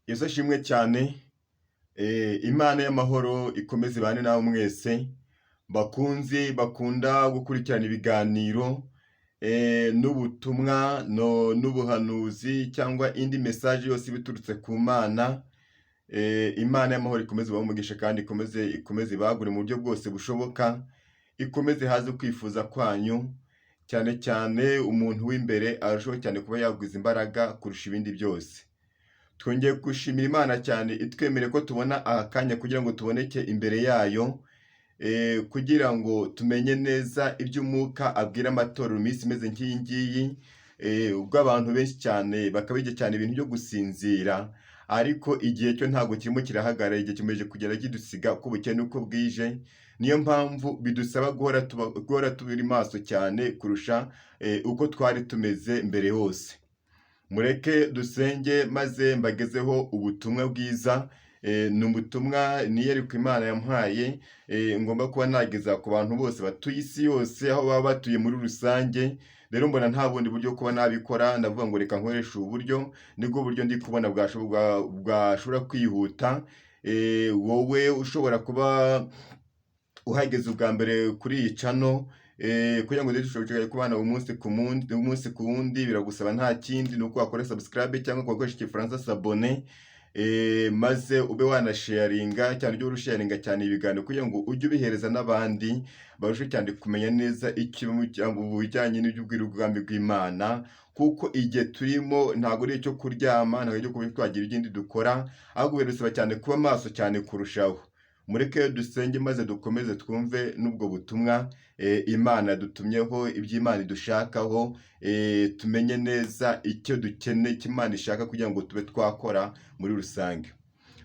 Yesu ashimwe cyane. Imana y'amahoro ikomeze ibane nawe mwese bakunzi bakunda gukurikirana ibiganiro n'ubutumwa no n'ubuhanuzi cyangwa indi message yose iba iturutse ku Mana. Imana y'amahoro ikomeze ibahe umugisha kandi ikomeze ibagure mu buryo bwose bushoboka, ikomeze ihaze kwifuza kwanyu, cyane cyane umuntu w'imbere arushaho cyane kuba yagwiza imbaraga kurusha ibindi byose. Twongeye gushimira Imana cyane itwemereye ko tubona aka kanya kugira ngo tuboneke imbere yayo, kugira ngo tumenye neza iby'umwuka abwira amatorero mu minsi imeze nk'iyi ngiyi, ubwo abantu benshi cyane bakabije cyane ibintu byo gusinzira, ariko igihe cyo ntabwo kirimo kirahagarara, igihe kikomeje kugenda kidusiga uko bukeye n'uko bwije. Niyo mpamvu bidusaba guhora turi maso cyane kurusha uko twari tumeze mbere hose. Mureke dusenge maze mbagezeho ubutumwa bwiza. Ni ubutumwa niyerekwa Imana yampaye, ngomba kuba nageza ku bantu bose batuye isi yose aho baba batuye muri rusange. Rero mbona nta bundi buryo kuba nabikora, ndavuga ngo reka nkoreshe ubu buryo, nibwo buryo ndi kubona bwashobora kwihuta. Wowe ushobora kuba uhageze ubwa mbere kuri iyi channel, kugira ngo dushobore kubana umunsi ku wundi, biragusaba nta kindi ni uko wakora subscribe cyangwa ugakoresha igifaransa s'abonner, maze ube wanasharinga cyane, ujye urusharinga cyane ibiganiro kugira ngo ujye ubihereza n'abandi barushe cyane kumenya neza icyo mu bijyanye n'iby'ubwami bw'Imana, kuko igihe turimo ntabwo ari icyo kuryama, ntabwo ari icyo kuba twagira ibindi dukora, ahubwo biradusaba cyane kuba maso cyane kurushaho. Mureke dusenge maze dukomeze twumve n'ubwo butumwa Imana dutumyeho, iby'Imana idushakaho, tumenye neza icyo dukeneye, icyo Imana ishaka kugira ngo tube twakora muri rusange.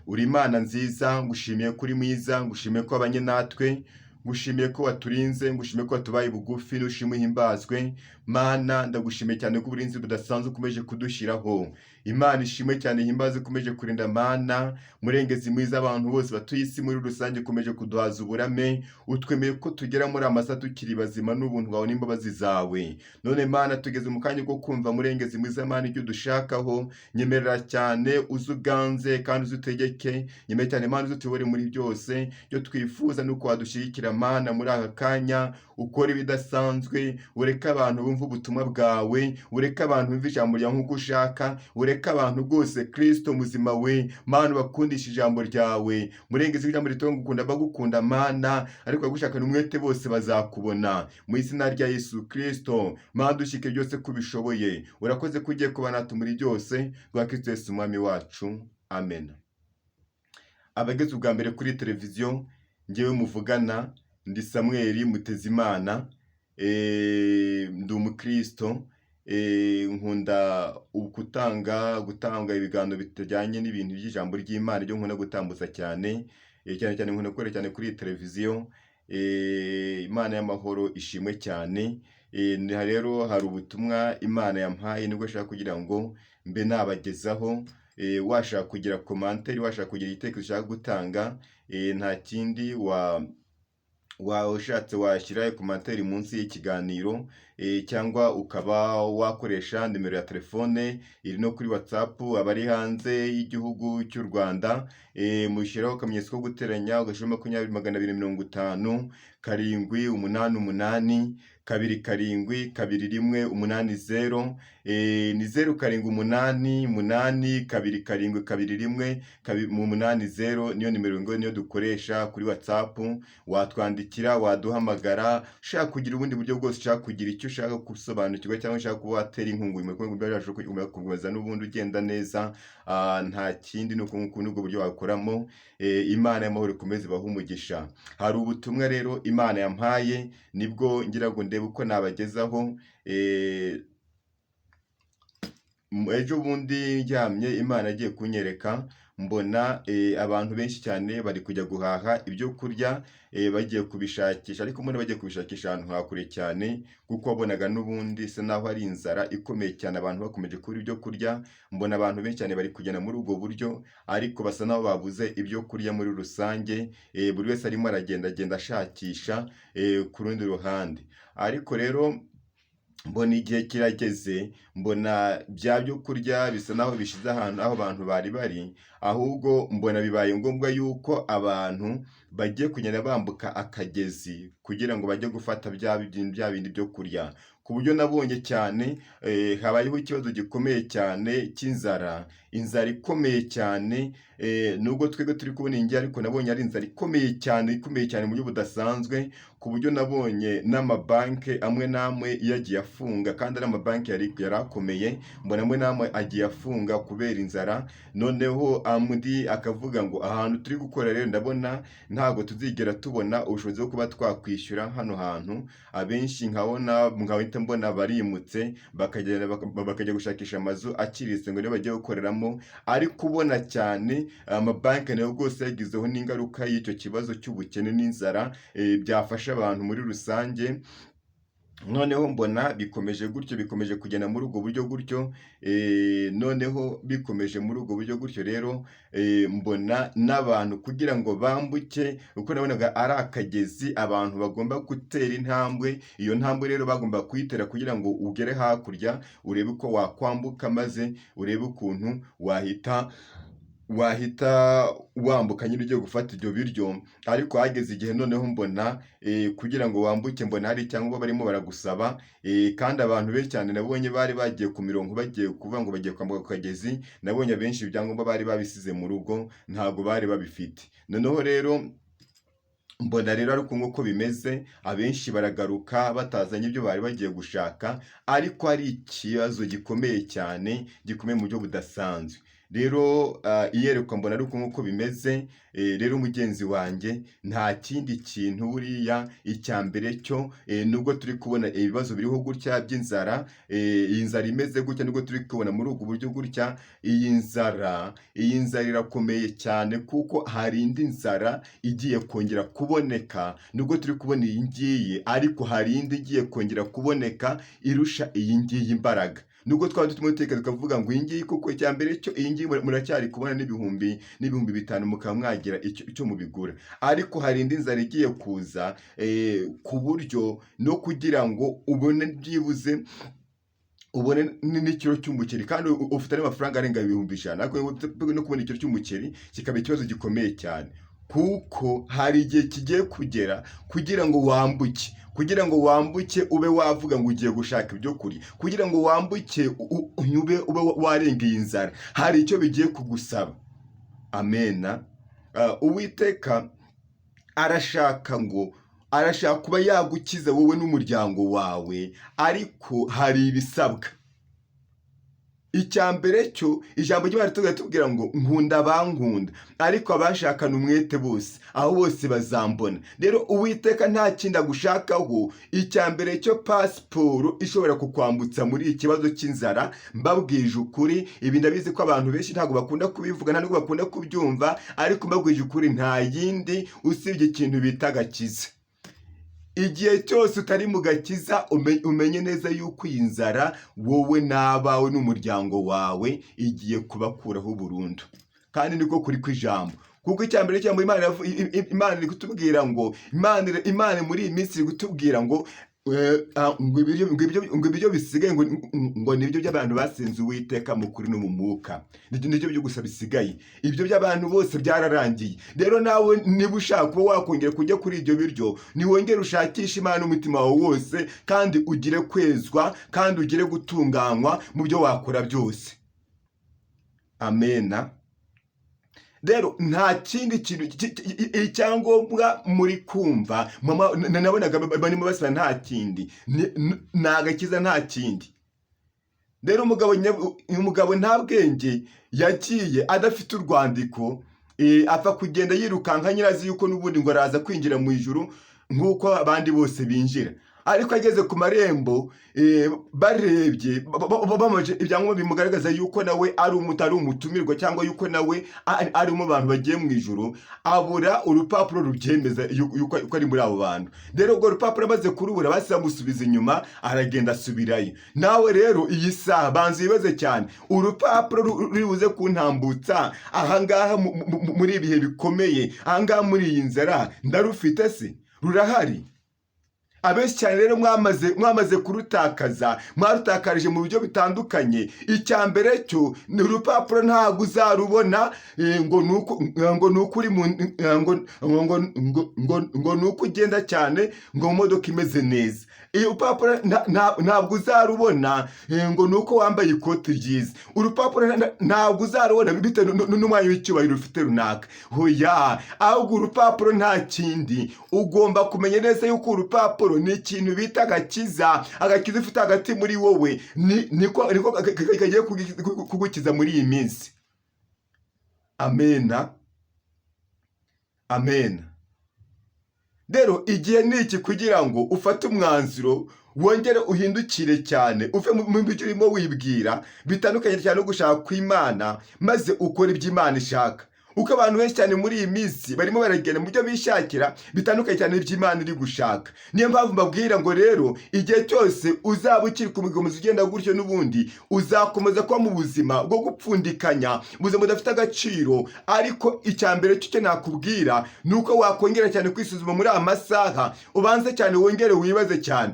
Uri Imana nziza, ngushimiye ko uri mwiza, ngushimiye ko wabanye natwe, ngushimiye ko waturinze, ngushimiye ko watubaye bugufi, nushimwe uhimbazwe. Mana, ndagushimiye cyane ko uburinzi budasanzwe ukomeje kudushyiraho. Imana ishimwe cyane, ihimbaze, ukomeje kurinda. Mana murengezi mwiza, abantu bose batuye isi muri rusange ukomeje kuduhaza uburame, utwemeye ko tugera muri amasa tukiri bazima n'ubuntu bwawe n'imbabazi zawe. None Mana, tugeze mu kanya ko kumva, murengezi mwiza, Mana, ibyo udushakaho. Nyemerera cyane uze uganze kandi uze utegeke. Nyemerera cyane, Mana, uze utuyobore muri byose. Ibyo twifuza ni uko wadushyigikira, Mana, muri aka kanya ukora ibidasanzwe, ureke abantu bumva ubutumwa bwawe, ureke abantu bumva ijambo ryawe nk'uko ushaka, ureke abantu rwose, Kristo muzima we, Mana, ubakundisha ijambo ryawe. Murengezi, ijambo rito ngukunda bagukunda, Mana, ariko bagushakana umwete bose bazakubona. Mu izina rya Yesu Kristo, Mana, dushyike byose ko ubishoboye. Urakoze ko ugiye kuba natwe muri byose, rwa Kristo Yesu umwami wacu, amen. Abageze ubwa mbere kuri televiziyo, ngewe muvugana ndi Samweli Mutezimana, ndi umukristo, nkunda gutanga ibiganiro bitajyanye n'ibintu by'ijambo ry'Imana, ibyo nkunda gutambutsa cyane, cyane cyane nkunda gukorera cyane kuri iyi televiziyo. Imana y'amahoro ishimwe cyane. Rero hari ubutumwa Imana yampaye, nibwo nshaka kugira ngo mbe nabagezaho. Washaka kugira commentaire, washaka kugira igitekerezo ushaka gutanga, nta kindi wa ushatse washyira commentaire munsi y'ikiganiro, cyangwa ukaba wakoresha nimero ya telefone iri no kuri WhatsApp. Abari hanze y'igihugu cy'u Rwanda, mushyiraho akamenyetso ko guteranya, ugashyiraho 20 250 7 8 8 2 7 2 1 8 0. Ni 0 7 8 8 2 7 2 1 2 8 0, niyo nimero ngo niyo dukoresha kuri WhatsApp. Watwandikira, waduhamagara, ushaka kugira ubundi buryo bwose, ushaka kugira icyo ushaka gusobanukirwa cyangwa ushaka kuba watera inkunga uyu mukungu byacu gukomeza n'ubundi ugenda neza, nta kindi ni uko nguko n'ubwo buryo wakoramo. Imana y'amahoro ikomeze ibahe umugisha. Hari ubutumwa rero Imana yampaye, nibwo ngira ngo ndebe uko nabagezaho. Ejo bundi ndyamye, Imana agiye kunyereka, mbona abantu benshi cyane bari kujya guhaha ibyo kurya, bagiye kubishakisha, ariko mbona bagiye kubishakisha ahantu ha kure cyane, kuko wabonaga n'ubundi isa naho ari inzara ikomeye cyane, abantu bakomeje kubura ibyo kurya. Mbona abantu benshi cyane bari kugenda muri ubwo buryo, ariko basa naho babuze ibyo kurya muri rusange. Buri wese arimo aragendagenda ashakisha ku rundi ruhande, ariko rero Mbona igihe kirageze, mbona bya byo kurya bisa naho bishize ahantu aho abantu bari bari, ahubwo mbona bibaye ngombwa yuko abantu bagiye kugenda bambuka akagezi kugira ngo bajye gufata bya bindi byo kurya, ku buryo nabonye cyane habayeho ikibazo gikomeye cyane cy'inzara, inzara ikomeye cyane, nubwo twebwe turi kubona iyi ngiyi ariko nabonye ari inzara ikomeye cyane, ikomeye cyane mu buryo budasanzwe, ku buryo nabonye n'amabanki amwe n'amwe yagiye afunga kandi ari amabanki yari akomeye, mbona amwe n'amwe agiye afunga kubera inzara, noneho andi akavuga ngo ahantu turi gukora rero ndabona ntabwo tuzigera tubona ubushobozi bwo kuba twakwishyura hano hantu, abenshi nkabona nkahita mbona barimutse bakagenda bakajya gushakisha amazu aciriritse ngo niyo bagiye gukoreramo, ariko ubona cyane amabanki nayo rwose yagizeho n'ingaruka y'icyo kibazo cy'ubukene n'inzara byafasha abantu muri rusange. Noneho mbona bikomeje gutyo, bikomeje kugenda muri ubwo buryo gutyo, noneho bikomeje muri ubwo buryo gutyo rero, mbona n'abantu kugira ngo bambuke, kuko nabonaga ari akagezi abantu bagomba gutera intambwe, iyo ntambwe rero bagomba kuyitera kugira ngo ugere hakurya, urebe uko wakwambuka maze urebe ukuntu wahita wambuka nyine ugiye gufata ibyo biryo, ariko hageze igihe noneho mbona kugira ngo wambuke mbona hari icyangombwa barimo baragusaba, kandi abantu benshi cyane nabonye bari bagiye ku mirongo bagiye kuvuga ngo bagiye kwambuka ku kagezi, nabonye abenshi ibyangombwa bari babisize mu rugo ntabwo bari babifite. Noneho rero mbona rero ari uko nguko bimeze, abenshi baragaruka batazanye ibyo bari bagiye gushaka, ariko ari ikibazo gikomeye cyane, gikomeye mu buryo budasanzwe. Rero iyerekwa mbona ari uko nguko bimeze, rero mugenzi wanjye nta kindi kintu buriya icya mbere cyo, nubwo turi kubona ibibazo biriho gutya by'inzara, iyi nzara imeze gutya nubwo turi kubona muri ubwo buryo gutya, iyi nzara irakomeye cyane kuko hari indi nzara igiye kongera kuboneka, nubwo turi kubona iyi ngiyi ariko hari indi igiye kongera kuboneka irusha iyi ngiyi imbaraga. Nubwo twaba turimo duteka tukavuga ngo iyi ngiyi koko icya mbere cyo iyi ngiyi muracyari kubona n'ibihumbi 5000 mukaba mwagira icyo mubigura, ariko hari indi nzara igiye kuza, ku buryo no kugira ngo ubone byibuze ubone n'ikiro cy'umuceri kandi ufite n'amafaranga arenga 100,000, ariko no kubona ikiro cy'umuceri kikaba ikibazo gikomeye cyane, kuko hari igihe kigiye kugera kugira ngo wambuke ube wavuga ngo ugiye gushaka ibyo kurya, kugira ngo wambuke ube warenga iyi nzara, hari icyo bigiye kugusaba. Amena. Uwiteka arashaka kuba yagukiza wowe n'umuryango wawe, ariko hari ibisabwa. Icya mbere cyo ijambo ry'Imana ritubwira ngo nkunda abankunda, ariko abashakana umwete bose aho bose bazambona. Rero Uwiteka nta kindi agushakaho, icya mbere cyo pasiporo ishobora kukwambutsa muri iki kibazo cy'inzara. Mbabwije ukuri, ibi ndabizi ko abantu benshi ntabwo bakunda kubivuga, nta nubwo bakunda kubyumva, ariko mbabwije ukuri nta yindi usibye ikintu bita agakiza. Igihe cyose utari mu gakiza umenye neza yuko iyi nzara wowe n'abawe n'umuryango wawe igiye kubakuraho burundu, kandi niko kuri kw'ijambo, kuko icya mbere cyangwa Imana iri kutubwira ngo Imana muri iyi minsi iri kutubwira ngo ngo ibiryo bisigaye ngo nibyo by'abantu basenze Uwiteka mu kuri no mu mwuka, nibyo byo gusa bisigaye, ibyo by'abantu bose byararangiye. Rero nawe niba ushaka kuba wakongera kujya kuri ibyo biryo, niwongere ushakishe Imana n'umutima wawe wose, kandi ugire kwezwa, kandi ugire gutunganywa mu byo wakora byose. Amena. Rero nta kindi kintu icyangombwa muri kumva, mama nabonaga barimo basaba nta kindi, ni agakiza, nta kindi. Rero umugabo nta bwenge yagiye adafite urwandiko, apfa kugenda yirukanka nyirazi yuko n'ubundi ngo araza kwinjira mu ijuru nk'uko abandi bose binjira, ariko ageze ku marembo, barebye bamaje ibyangombwa bimugaragaza yuko nawe ari umutumirwa cyangwa yuko nawe ari mu bantu bagiye mu ijuru, abura urupapuro rubyemeza yuko ari muri abo bantu. Rero urwo rupapuro amaze kurubura bahise bamusubiza inyuma, aragenda asubirayo. Nawe rero iyi saha banza wibaze cyane, urupapuro ruri buze kuntambutsa ahangaha muri ibihe bikomeye, ahangaha muri iyi nzara, ndarufite se? Rurahari? Abenshi cyane rero mwamaze kurutakaza, mwarutakarije mu buryo butandukanye. Icya mbere cyo ni urupapuro ntabwo uzarubona ngo nuko uri mu ngo ngo ngo ngo ngo nuko ugenda cyane ngo mu modoka imeze neza. Iyo urupapuro ntabwo uzarubona ngo nuko wambaye ikoti ryiza. Urupapuro ntabwo uzarubona bitewe n'umwanya w'icyubahiro ufite runaka. Hoya, ahubwo urupapuro nta kindi, ugomba kumenya neza yuko urupapuro ni ikintu bita agakiza. Agakiza ufite hagati muri wowe niko kagiye kugukiza muri iyi minsi. Amena, amena. Rero igihe ni iki kugira ngo ufate umwanzuro, wongere uhindukire cyane, uve mu byo urimo wibwira bitandukanye cyane no gushaka kw'Imana, maze ukore ibyo Imana ishaka. Uko abantu benshi cyane muri iyi minsi barimo baragenda mu byo bishakira bitandukanye cyane n'ibyo Imana iri gushaka. Niyo mpamvu mbabwira ngo rero igihe cyose uzaba ukiri gukomeza ugenda gutyo, n'ubundi uzakomeza kuba mu buzima bwo gupfundikanya, ubuzima budafite agaciro. Ariko icya mbere cyo nakubwira ni uko wakongera cyane kwisuzuma muri aya masaha, ubanze cyane wongere wibaze cyane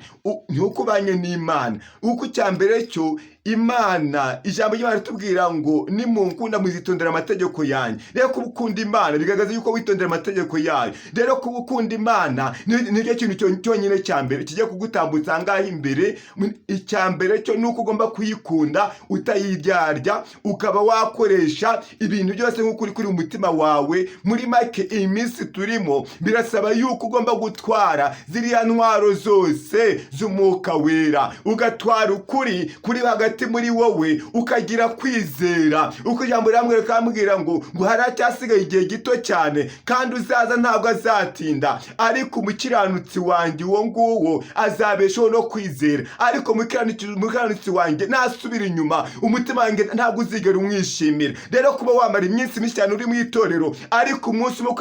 ntuko ubanye n'Imana. Kuko icya mbere cyo Imana, ijambo ry'Imana ritubwira ngo nimunkunda muzitondera amategeko yanjye. Rero kuba ukunda Imana bigaragaza yuko witondera amategeko yayo. Rero kuba ukunda Imana nicyo kintu cyonyine cya mbere kijya kugutambutsa aha ngaha imbere. Icya mbere cyo ni uko ugomba kuyikunda utayiryarya, ukaba wakoresha ibintu byose nk'uko uri kuri mu mutima wawe. Muri make, iyi minsi turimo birasaba yuko ugomba gutwara ziriya ntwaro zose z'Umwuka Wera, ugatwara ukuri kuri hagati muri wowe, ukagira kwizera. Uko ijambo riramwe rikambwira ngo haracyasigaye igihe gito cyane, kandi uzaza ntabwo azatinda, ariko umukiranutsi wanjye uwo nguwo azabeshaho no kwizera. Ariko umukiranutsi wanjye nasubira inyuma, umutima wanjye ntabwo uzigera umwishimira. Rero kuba wamara iminsi myinshi cyane uri mu itorero, ariko umunsi umwe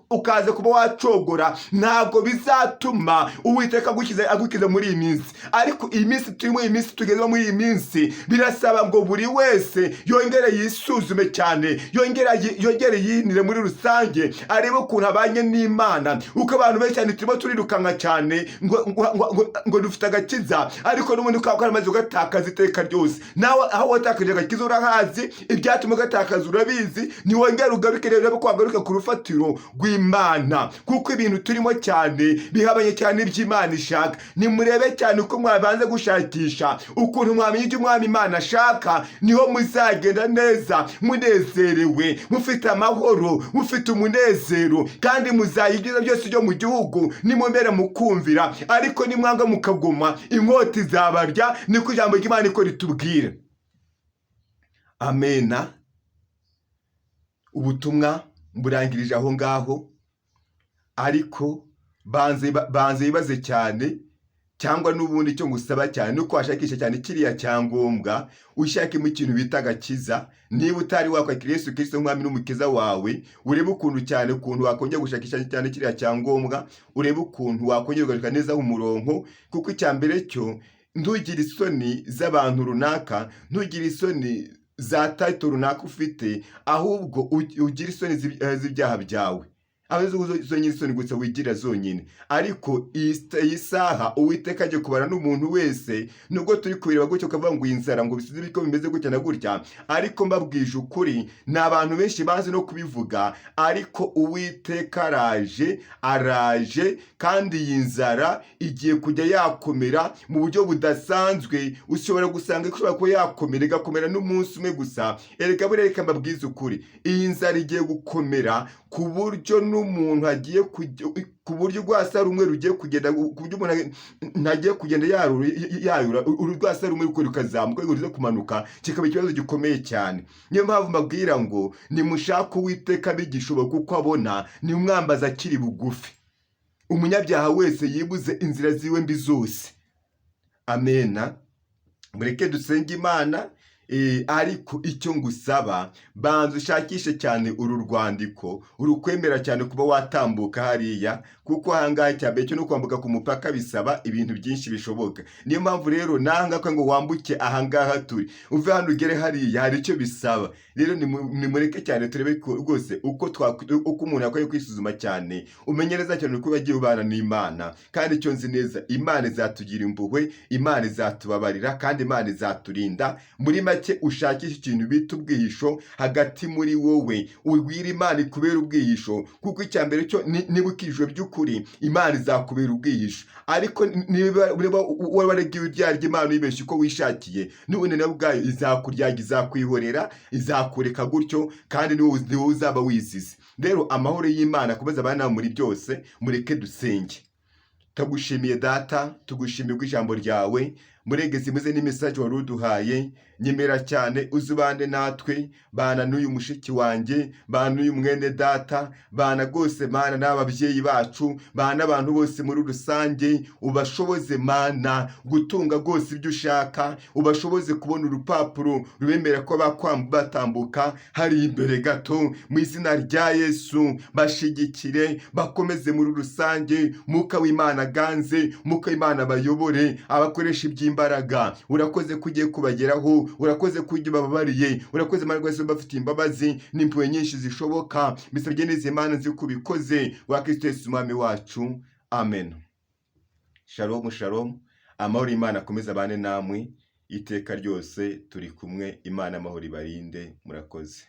ukaza kuba wacogora, ntabwo bizatuma Uwiteka agukiza muri iyi minsi. Ariko iyi minsi turimo, iyi minsi tugezemo, muri iyi minsi birasaba ngo buri wese yongere yisuzume cyane, yongere yinire muri rusange, arebe ukuntu abanye n'Imana. Uko abantu benshi cyane turimo turirukanka cyane ngo dufite agakiza, ariko n'ubundi ukaba waramaze ugatakaza iteka ryose. Nawe aho watakaje agakiza urahazi, ibyatuma ugatakaza urabizi. Ntiwongere ugaruke rero ko wagaruka ku rufatiro rw'Imana, kuko ibintu turimo cyane bihabanye cyane iby'Imana ishaka. Nimurebe cyane uko mwabanza gushakisha ukuntu mwamenya ibyo Umwami Imana ashaka, niho muzagenda neza munezerewe, mufite amahoro, mufite umunezero, kandi muzaha ibyiza byose byo mu gihugu nimumera mukumvira. Ariko nimwanga mukaguma, inkota izabarya. Niko ijambo ry'Imana niko ritubwira. Amena. Ubutumwa mburangirije aho ngaho, ariko banze wibaze cyane. Cyangwa n'ubundi icyo ngusaba cyane nuko washakisha cyane kiriya cyangombwa, ushakemo ikintu bita agakiza. Niba utari wakwakira Yesu Kirisito nk'Umwami n'Umukiza wawe, urebe ukuntu cyane ukuntu wakongera gushakisha cyane kiriya cyangombwa, urebe ukuntu wakongera ugaruka neza umurongo. Kuko icya mbere cyo, ntugire isoni z'abantu runaka, ntugire isoni za title runaka ufite, ahubwo ugire isoni z'ibyaha byawe. Aho izo isoni gusa wigira zonyine. Ariko iyi saha Uwiteka agiye kubara n'umuntu wese. Nubwo turi kubireba gutyo ukavuga ngo iyi nzara ngo bisize ko bimeze gutya na gutya, ariko mbabwije ukuri, ni abantu benshi bazi no kubivuga, ariko Uwiteka araje, araje, kandi iyi nzara igiye kujya yakomera mu buryo budasanzwe. Ushobora gusanga ishobora kuba yakomera, igakomera n'umunsi umwe gusa. Erega buriya reka mbabwize ukuri, iyi nzara igiye gukomera ku buryo n'umuntu agiye kujya, ku buryo urwasa rumwe rugiye kugenda, ku buryo umuntu ntagiye kugenda yayura uru rwasa rumwe ruko rukazamuka ruza kumanuka, kikaba ikibazo gikomeye cyane. Niyo mpamvu mbabwira ngo nimushake Uwiteka bigishoboka kuko abona, nimwambaza akiri bugufi. Umunyabyaha wese yibuze inzira ziwe mbi zose. Amena. Mureke dusenge Imana. Ariko icyo ngusaba, banza ushakishe cyane uru rwandiko urukwemera cyane kuba watambuka hariya, kuko ahangaha icya mbere cyo no kwambuka ku mupaka bisaba ibintu byinshi bishoboka. Niyo mpamvu rero nanga ngo wambuke ahangaha turi, uve hano ugere hariya, hari icyo bisaba. Rero nimureke cyane turebe ko rwose uko umuntu akwiye kwisuzuma cyane, umenye neza cyane uko wagiye ubana n'Imana. Kandi icyo nzi neza, Imana izatugira impuhwe, Imana izatubabarira, kandi Imana izaturinda. Muri make, ushakishe ikintu bita ubwihisho hagati muri wowe, ubwire Imana ikubera ubwihisho, kuko icya mbere cyo niba ukijwe by'ukuri, Imana izakubera ubwihisho. Ariko niba waragiwe ibyaha ry'Imana uyibeshya uko wishakiye, n'ubundi nawe ubwayo izakuryaga, izakwihorera, izakureka gutyo, kandi ni wowe uzaba wizize. Rero amahoro y'Imana akomeze abane nawe muri byose. Mureke dusenge. Tugushimiye Data, tugushimiye ijambo ryawe muregezi muze n'imessage wari uduhaye. Nyemera cyane uzubane natwe, bana n'uyu mushiki wanjye, bana n'uyu mwene data, bana rwose Mana n'ababyeyi bacu, bana n'abantu bose muri rusange. Ubashoboze Mana gutunga rwose ibyo ushaka, ubashoboze kubona urupapuro rubemera ko batambuka hari imbere gato. Mu izina rya Yesu, bashigikire, bakomeze muri rusange. Mwuka w'Imana aganze, Mwuka w'Imana bayobore, abakoresha iby'imbaraga. Urakoze ko ugiye kubageraho, urakoze ko ujya ubababariye, urakoze Mana rwose bafitiye imbabazi n'impuhwe nyinshi zishoboka. Mbisabye neza Imana, nzi ko ubikoze wa Kristo Yesu Umwami wacu, amen. Shalom, shalom. Amahoro y'Imana akomeze abane namwe iteka ryose. Turi kumwe. Imana amahoro ibarinde. Murakoze.